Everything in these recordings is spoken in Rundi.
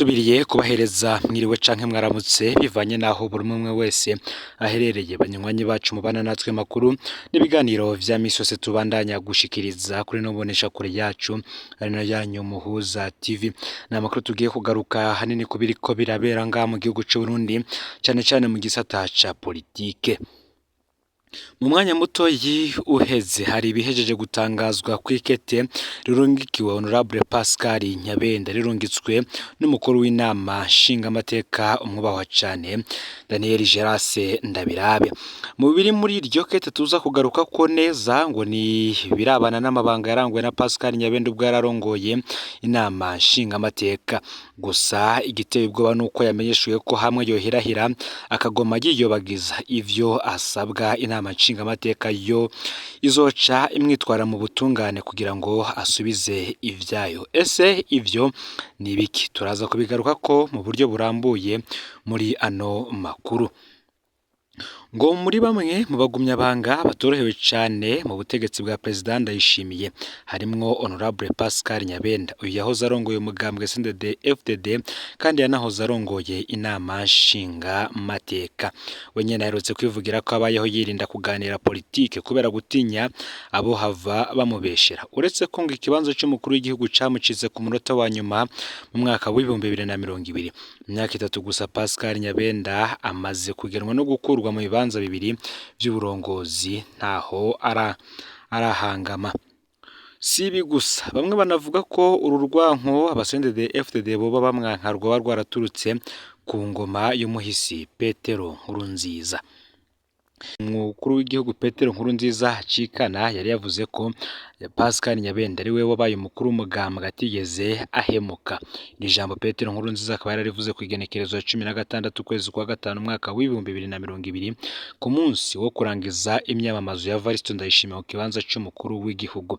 Ndasubiriye kubahereza mwiriwe canke mwaramutse bivanye naho buri umwe wese aherereye, banywanyi bacu mubana natwe makuru n'ibiganiro vya misi yose tubandanya gushikiriza kuri no mboneshakure yacu ari nayo yanyu Muhuza TV. Ni amakuru tugiye kugaruka hanini ku biriko birabera ngaha mu gihugu c'Uburundi, cane cane mu gisata ca politike. Mu mwanya mutoyi uheze hari ibihejeje gutangazwa kw'ikete rirungikiwe Honorable Pascal Nyabenda, rirungitswe n'umukuru w'inama nshingamateka umwubahwa cane Daniel Gerase Ndabirabe. Mu biri muri iryo kete tuza kugaruka ko neza ngo ni birabana n'amabanga yaranguwe na Pascal Nyabenda ubwo yararongoye inama nshingamateka. Gusa igiteye ubwoba nuko yamenyeshejwe ko hamwe yohirahira akagoma yiyobagiza ivyo asabwa, inama nshingamateka yo izoca imwitwara mu butungane kugira ngo asubize ivyayo. Ese ivyo ni ibiki? Turaza kubigarukako mu buryo burambuye muri ano makuru. Ngo muri bamwe mu bagumyabanga batorohewe cane mu butegetsi bwa Perezida Ndayishimiye harimwo Honorable Pascal Nyabenda. Uyu yahoze arongoye umugambwe CNDD FDD kandi yanahoze arongoye inama nshingamateka. We nyene aherutse kwivugira ko abayeho yirinda kuganira politike kubera gutinya abo hava bamubeshera. Uretse ko ngo ikibanza c'umukuru w'igihugu camucize ku munota wa nyuma mu mwaka w'2020. Mu myaka 3 gusa Pascal Nyabenda amaze kugenwa no gukurwa mu bibanza bibiri vy'uburongozi, ntaho arahangama. Si ibi gusa, bamwe banavuga ko uru rwanko aba CNDD FDD boba bamwanka rwoba rwaraturutse ku ngoma y'umuhisi Petero Nkurunziza. Umukuru w'igihugu Petero Nkurunziza Cikana yari yavuze ko Pascal Nyabenda ari we wabaye umukuru w'umugambwe atigeze ahemuka. Iri jambo Petero Nkurunziza akaba yararivuze ku igenekerezo ya 16 ukwezi kwa gatanu umwaka w'2020, ku munsi wo kurangiza imyamamazo ya Evariste Ndayishimiye ku kibanza c'umukuru w'igihugu.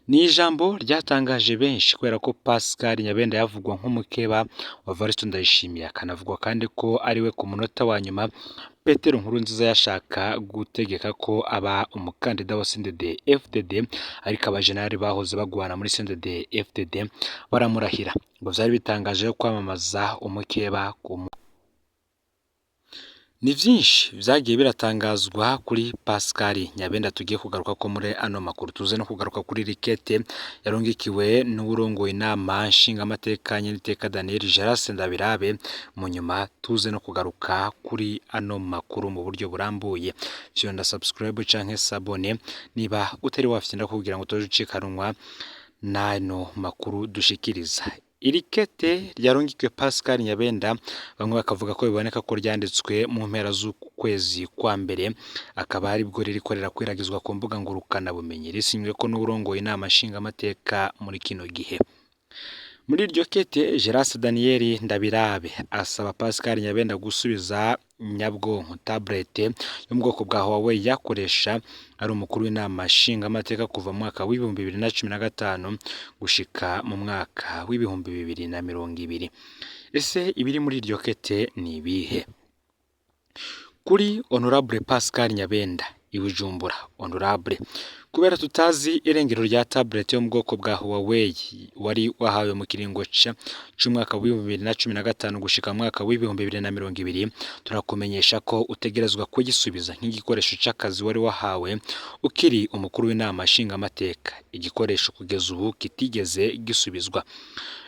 Ni ijambo ryatangaje benshi kubera ko Pascal Nyabenda yavugwa nk'umukeba wa Evariste Ndayishimiye, akanavugwa kandi ko ari we ku munota wa nyuma Petero Nkurunziza yashaka gutegeka ko aba umukandida wa CNDD FDD, ariko abajenerali bahoze bagwana muri CNDD FDD baramurahira. Ngo vyari bitangaje kwamamaza umukeba ku. Ni vyinshi vyagiye biratangazwa kuri Pascal Nyabenda tugiye kugaruka ko muri ano makuru. Tuze no kugaruka kuri rikete yarungikiwe n'uwurongoye inama nshingamateka nyeniteka Daniel Gerase Ndabirabe. Mu nyuma tuze no kugaruka kuri ano makuru mu buryo burambuye. Fyonda subscribe canke s'abonner niba utari wafyonda kugira ngo utoje ucikanwa n'ano makuru dushikiriza. Iri kete ryarungikiwe Pascal Nyabenda bamwe bakavuga ko biboneka ko ryanditswe mu mpera z'ukwezi kwa mbere, akaba aribwo ririko rirakwiragizwa ku mbuga ngurukana bumenyi, risinyweko n'uwurongoye inama nshingamateka muri kino gihe. Muri iryo kete Gerase Daniel Ndabirabe asaba Pascal Nyabenda gusubiza nyabwonko tablete yo mu bwoko bwa Huawei yakoresha ari umukuru w'inama nshingamateka kuva mu mwaka w'2015 gushika mu mwaka w'2020. Ese ibiri muri iryo kete ni ibihe? Kuri Honorable Pascal Nyabenda i Bujumbura. Honorable, kubera tutazi irengero rya tablet yo mu bwoko bwa Huawei wari wahawe mu kiringo c'umwaka w'2015 gushika mu mwaka w'2020, turakumenyesha ko utegerezwa kugisubiza nk'igikoresho c'akazi wari wahawe ukiri umukuru w'inama nshingamateka, igikoresho kugeza ubu kitigeze gisubizwa.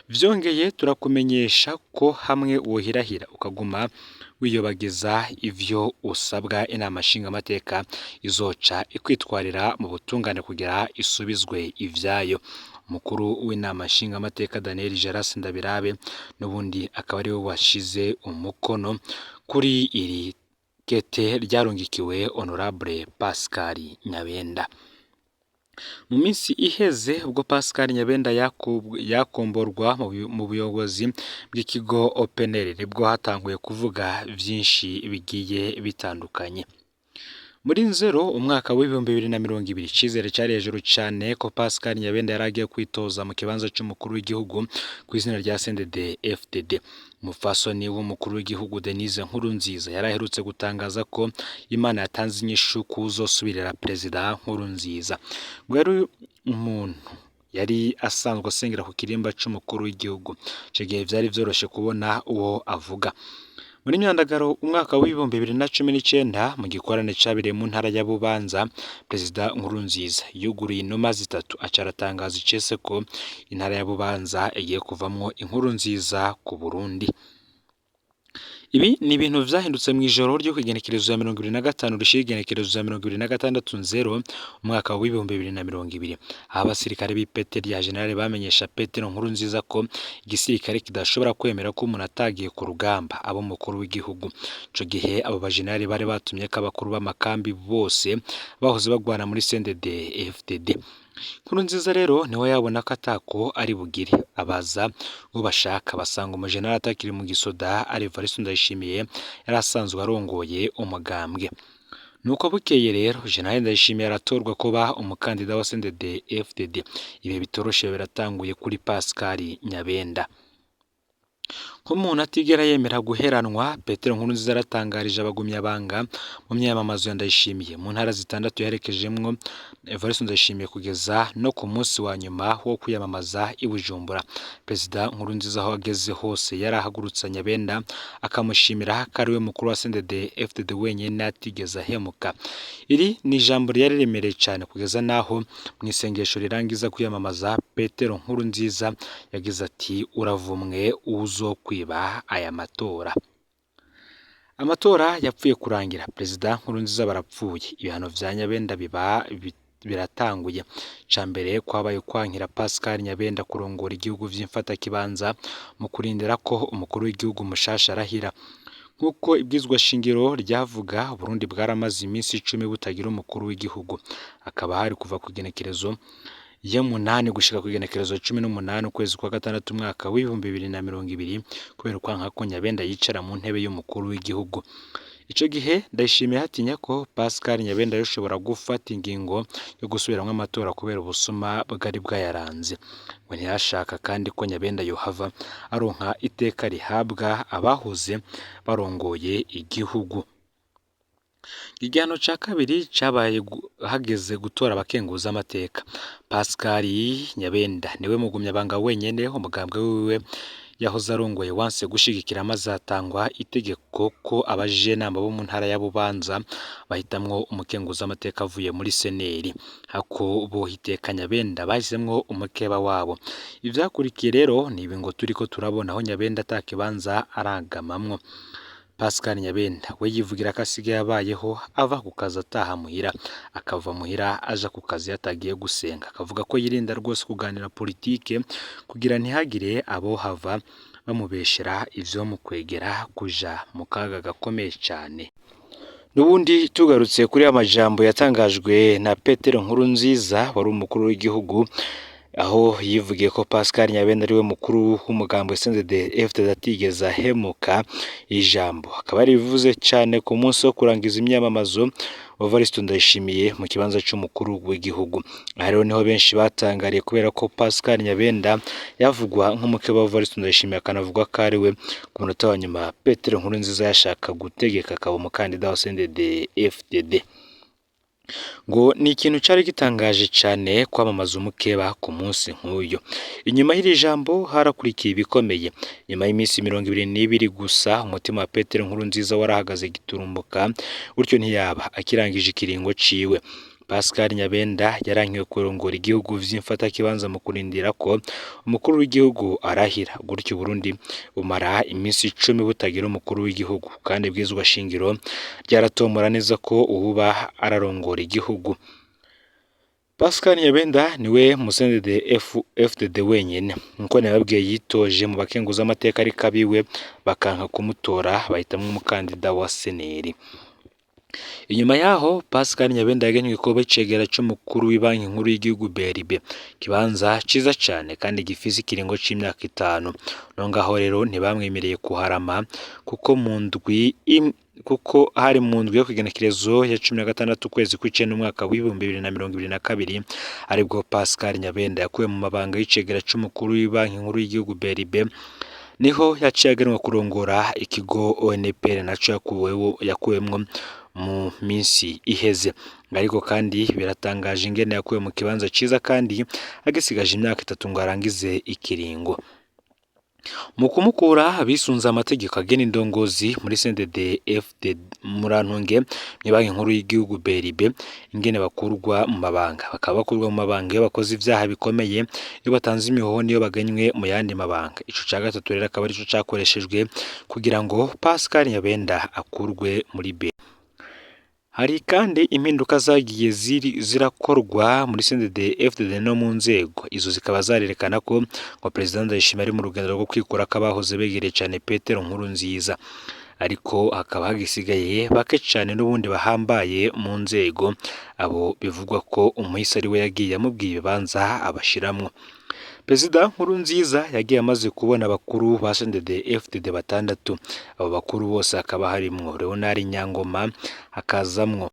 Vyongeye turakumenyesha ko hamwe wohirahira ukaguma wiyobagiza ivyo usabwa, inama nshingamateka izoca ikwitwarira mu butungane kugira isubizwe ivyayo. Umukuru w'inama nshingamateka Daniel Gerase Ndabirabe n'ubundi akaba ariwe washize umukono kuri iri kete ryarungikiwe Honorable Pascal Nyabenda. Mu minsi iheze ubwo Pascal Nyabenda yakomborwa mu buyobozi bw'ikigo OPNL, nibwo hatanguye kuvuga vyinshi bigiye bitandukanye. Muri Nzero umwaka w'2020, icizere cari hejuru cane ko Pascal Nyabenda yari agiye kwitoza mu kibanza c'umukuru w'igihugu ku izina rya CNDD FDD. Umupfasoni w'umukuru w'igihugu Denise Nkurunziza yari aherutse gutangaza ko Imana yatanze inyishu k'uwuzosubirira Perezida Nkurunziza. Ngo yari umuntu Yari asanzwe asengera ku kirimba c'umukuru w'igihugu. Ico gihe vyari vyoroshe kubona uwo avuga. Muri Myandagaro umwaka w'2019 mu gikorane cabereye mu ntara ya Bubanza, Perezida Nkurunziza yuguruye inuma zitatu aca aratangaza icese ko intara ya Bubanza igiye kuvamwo inkuru nziza ku Burundi. Ibi ni ibintu vyahindutse mw'ijoro ryo kw'igenekerezo ya 25 rishira igenekerezo ya 26 nzero umwaka w'2020, aho abasirikare b'ipete rya generale bamenyesha Petero Nkurunziza ko igisirikare kidashobora kwemera ko umuntu atagiye ku rugamba aba umukuru w'igihugu. Ico gihe abo bajenerali bari batumyeko abakuru b'amakambi bose bahoze bagwana muri CNDD FDD. Nkurunziza rero niwe yabona ko atako ari bugire, abaza uwo bashaka basanga umujenerali atakiri mu gisoda ari Evariste Ndayishimiye yari asanzwe arongoye umugambwe. Nuko bukeye rero Jenerali Ndayishimiye aratorwa kuba umukandida wa CNDD FDD. Ibihe bitoroshe biratanguye kuri Pascal Nyabenda. Nk'umuntu atigera yemera guheranwa, Petero Nkurunziza yaratangarije abagumyabanga mu myiyamamazo ya Ndayishimiye mu ntara zitandatu yaherekejemwo Evariste Ndayishimiye kugeza no ku munsi wa nyuma wo kwiyamamaza i Bujumbura. Perezida Nkurunziza aho ageze hose yarahagurutsa Nyabenda akamushimira ko ariwe mukuru wa CNDD FDD wenyene atigeze ahemuka. Iri ni ijambo ryari riremereye cane kugeza naho mw'isengesho rirangiza kwiyamamaza Petero Nkurunziza yagize ati uravumwe uwuzokwiba aya matora. Amatora yapfuye kurangira Perezida Nkurunziza barapfuye, ibihano vya Nyabenda biba biratanguye. Ica mbere kwabaye ukwankira Pascal Nyabenda kurongora igihugu vy'imfatakibanza mu kurindira ko umukuru w'igihugu mushasha arahira. Nk'uko ibwirizwa shingiro ryavuga, Uburundi bwaramaze iminsi 10 butagira umukuru w'igihugu. Hakaba hari kuva kw'igenekerezo y'umunani gushika kw'igenekerezo 18 ukwezi kwa gatandatu umwaka w'2020 kubera ukwanka ko Nyabenda yicara mu ntebe y'umukuru w'igihugu. Ico gihe Ndayishimiye hatinya ko Pascal Nyabenda yoshobora gufata ingingo yo gusubiramwo amatora kubera ubusuma bwari bwayaranze. Ngo ntiyashaka kandi ko Nyabenda yohava aronka iteka rihabwa abahoze barongoye igihugu. Igihano ca kabiri cabaye hageze gutora abakenguzamateka. Pascal Nyabenda niwe mugumyabanga wenyene umugambwe wiwe yahoze arongoye wanse gushigikira maze hatangwa itegeko ko abajenama bo mu ntara ya Bubanza bahitamwo umukenguzamateka avuye muri seneri. Hako bohiteka Nyabenda bahisemwo umukeba wabo. Ivyakurikiye rero ni ibi ngo turiko turabona aho Nyabenda ata kibanza aragamamwo. Pascal Nyabenda we yivugira ko asigaye abayeho ava ku kazi ataha muhira, akava muhira aja ku kazi yatagiye gusenga. Akavuga ko yirinda rwose kuganira politike kugira ntihagire abohava bamubeshera ivyo mukwegera kuja mu kaga gakomeye cane. N'ubundi tugarutse kuri ya majambo yatangajwe na Petero Nkurunziza wari umukuru w'igihugu, aho yivugiye ko Pascal Nyabenda ariwe mukuru w'umugambwe CNDD FDD atigeze ahemuka. Ijambo akaba yarivuze cane ku munsi wo kurangiza imyamamazo wa Evariste Ndayishimiye mu kibanza c'umukuru w'igihugu. Aha rero niho benshi batangariye kubera ko Pascal Nyabenda yavugwa nk'umukeba wa Evariste Ndayishimiye, akanavugwa ko ariwe ku munota wa nyuma Petero Nkurunziza yashaka gutegeka akaba umukandida wa CNDD FDD. Ngo ni ikintu cari gitangaje cane kwamamaza umukeba ku munsi nk'uyu. Inyuma y'iri jambo harakurikiye ibikomeye. Nyuma y'iminsi 22 gusa umutima wa Petero Nkurunziza warahagaze giturumbuka, gutyo ntiyaba akirangije ikiringo ciwe. Pascal Nyabenda yarankiwe kurongora igihugu vy'imfatakibanza mu kurindira ko umukuru w'igihugu arahira, gutyo Uburundi bumara iminsi 10 butagira umukuru w'igihugu, kandi ibwirizwa shingiro ryaratomora neza ko uwuba ararongora igihugu. Pascal Nyabenda niwe mu CNDD FDD wenyene, nkuko nababwiye yitoje mu bakenguzamateka ariko abiwe bakanka kumutora bahitamwo umukandida wa seneri. Inyuma yaho Pascal Nyabenda yagenywe kuba icegera c'umukuru w'ibanki nkuru y'igihugu BRB, ikibanza ciza cane kandi gifise ikiringo c'imyaka 5. No ngaho rero ntibamwemereye kuharama kuko mu ndwi kuko hari mu ndwi yo kw'igenekerezo ya 16 ukwezi kw'icenda umwaka w'2022 aribwo Pascal Nyabenda yakuwe mu mabanga y'icegera c'umukuru w'ibanki nkuru y'igihugu BRB, niho yaciye agenwa kurongora ikigo ONPR naco yakuwemwo mu minsi iheze. Ariko kandi biratangaje ingene yakuwe mu kibanza ciza kandi agisigaje imyaka 3 ngo arangize ikiringo. Mu kumukura bisunze amategeko agena indongozi muri CNDD FDD Murantunge mw'ibanki nkuru y'igihugu BRB, ingene bakurwa mu mabanga. Bakaba bakurwa mu mabanga iyo bakoze ivyaha bikomeye, iyo batanze imihoho n'iyo baganywe mu yandi mabanga. Ico ca gatatu rero akaba arico cakoreshejwe kugira ngo Pascal Nyabenda akurwe muri B. Hari kandi impinduka zagiye zirakorwa muri CNDD FDD no mu nzego, izo zikaba zarerekana ko ngo Perezida Ndayishimiye ari mu rugendo rwo kwikurako abahoze begereye cane Petero Nkurunziza, ariko hakaba hagisigaye bake cane n'ubundi bahambaye mu nzego, abo bivugwa ko umuhisi ari we yagiye amubwiye ibibanza abashiramwo. Perezida Nkurunziza yagiye amaze kubona abakuru ba CNDD FDD 6, abo bakuru bose hakaba harimwo Leonard Nyangoma, hakazamwo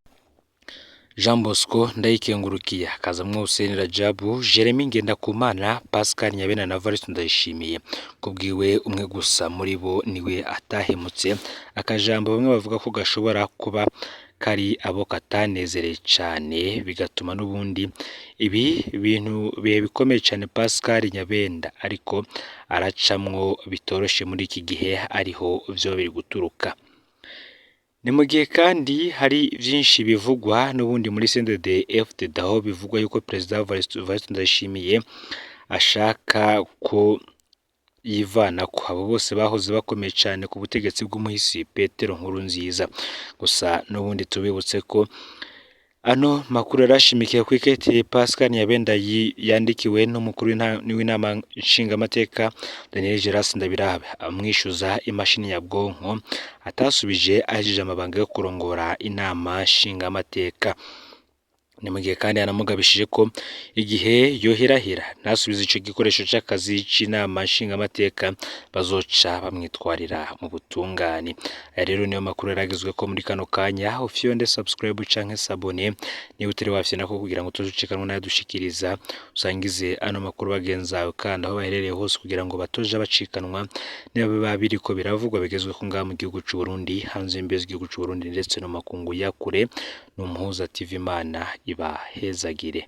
Jean Bosco Ndayikengurukiye, hakazamwo Hussein Rajabu, Jeremy Ngendakumana, Pascal Nyabenda na Evariste Ndayishimiye. Kubwiwe umwe gusa muri bo niwe atahemutse, akajambo bamwe bavuga ko gashobora kuba kari abo katanezereye cane, bigatuma n'ubundi ibi bintu bihe bikomeye cane Pascal Nyabenda ariko aracamwo bitoroshe muri iki gihe ariho vyo biri guturuka. Ni mu gihe kandi hari vyinshi bivugwa n'ubundi muri CNDD FDD, aho bivugwa yuko Perezida Evariste Ndayishimiye ashaka ko yivanako abo bose bahoze bakomeye cane ku butegetsi bw'umuhisi Petero Nkurunziza. Gusa n'ubundi tubibutse ko ano makuru yarashimikiye kw'ikete Pascal Nyabenda yandikiwe n'umukuru w'inama nshingamateka Daniel Geras Ndabirabe, amwishuza imashini nyabwonko atasubije ahejeje amabanga yo kurongora inama nshingamateka. Ni mu gihe kandi yanamugabishije ko igihe yohirahira ntasubize ico gikoresho c'akazi c'inama nshingamateka bazoca bamwitwarira mu butungane. Aya rero niyo makuru yaragezweko muri kano kanya. Ufyonde subscribe canke s'abonner niba utari wafyonda kugira ngo utozucikanwa n'ayadushikiriza, usangize ano makuru bagenzi bawe kandi aho baherereye hose kugira ngo batoja bacikanwa niba biba biriko biravugwa bigezweko ngaha mu gihugu c'u Burundi, hanze y'imbibe z'igihugu c'u Burundi ndetse no mu makungu ya kure. Ni Umuhuza TV, Imana ibahezagire.